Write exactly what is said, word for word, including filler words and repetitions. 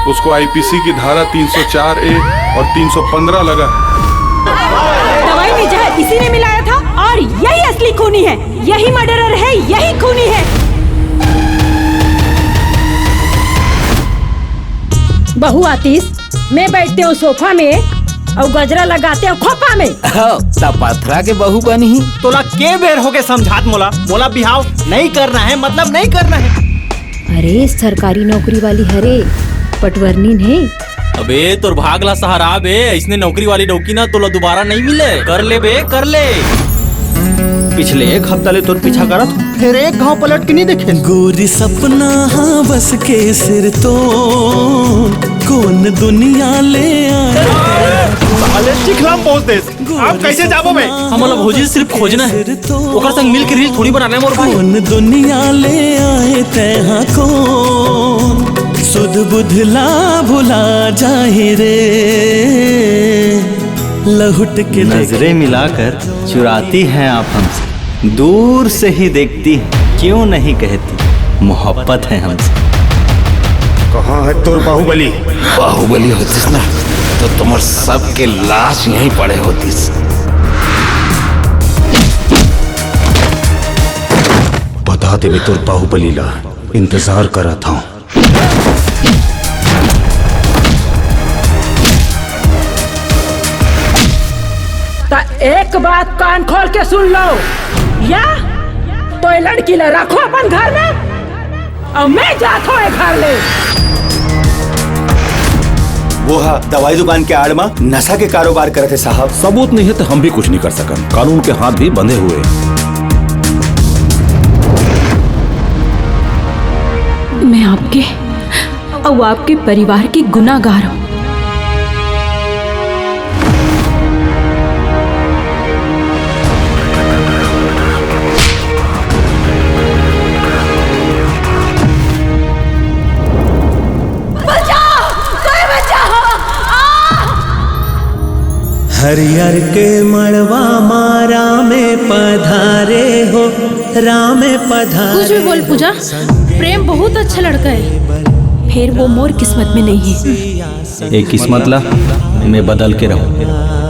उसको आईपीसी की धारा तीन सौ चार ए और तीन सौ पन्द्रह लगा है। दवाई में जहर इसी ने मिलाया था और यही असली खूनी है, यही मर्डरर है, यही खूनी है। बहू आतिश, मैं बैठते हूँ सोफा में और गजरा लगाते हूँ खोपा में। हाँ, त पथरा के बहू बनी। तोला के बेर होके समझात मोला, मोला बिहाव नहीं करना है, मतलब नहीं करना है। अरे, सरकारी नौकरी वाली हरे, पटवर्नी नहीं। अबे, तोर भाग ला सहारा बे, इसने नौकरी वाली डौकी ना तोला दोबारा नहीं मिले। कर ले बे, कर ले। पिछले एक हफ्ता ले तोर पीछा करत, फिर एक घाव पलट के नहीं देखे। गोरी सपना हाँ बस के सिर तो कौन दुनिया ले आए। साले चिखला पहुंच दे। आप कैसे जाबो बे? हमला भौजी सिर्फ खोजना है, ओकर संग मिल के रील थोड़ी बनाना है मोर भाई। कौन दुनिया ले आए तैहा कौन सुध बुध ला भुला जाहि रे। लहुट के देख। नजरें मिलाकर चुराती हैं आप हमसे, दूर से ही देखती हैं, क्यों नहीं कहती मोहब्बत है हमसे। कहाँ है तोर बाहुबली? बाहुबली होतिस ना तो तुम्हार सबके लाश यहीं पड़े होतिस। बता दे मैं तोर बाहुबली ला इंतजार करत हूँ। त एक बात कान खोल के सुन लो, या तो ये लड़की ला रखो अपन घर में, और मैं जात हूँ ये घर ले। वो हा दवाई दुकान के आड़ मा नशा के कारोबार करत हे साहब। सबूत नहीं है तो हम भी कुछ नहीं कर सकन। कानून के हाथ भी बंधे हुए हैं। मैं आपके और आपके परिवार की गुनाहगार हूँ। बचाओ, कोई बचाओ। हरियर के मड़वा मा रामे पधारे हो, रामे पधारे। कुछ भी बोल पूजा, प्रेम बहुत अच्छा लड़का है। फिर वो मोर किस्मत में नहीं है। एक किस्मत ला मैं बदल के रहूं।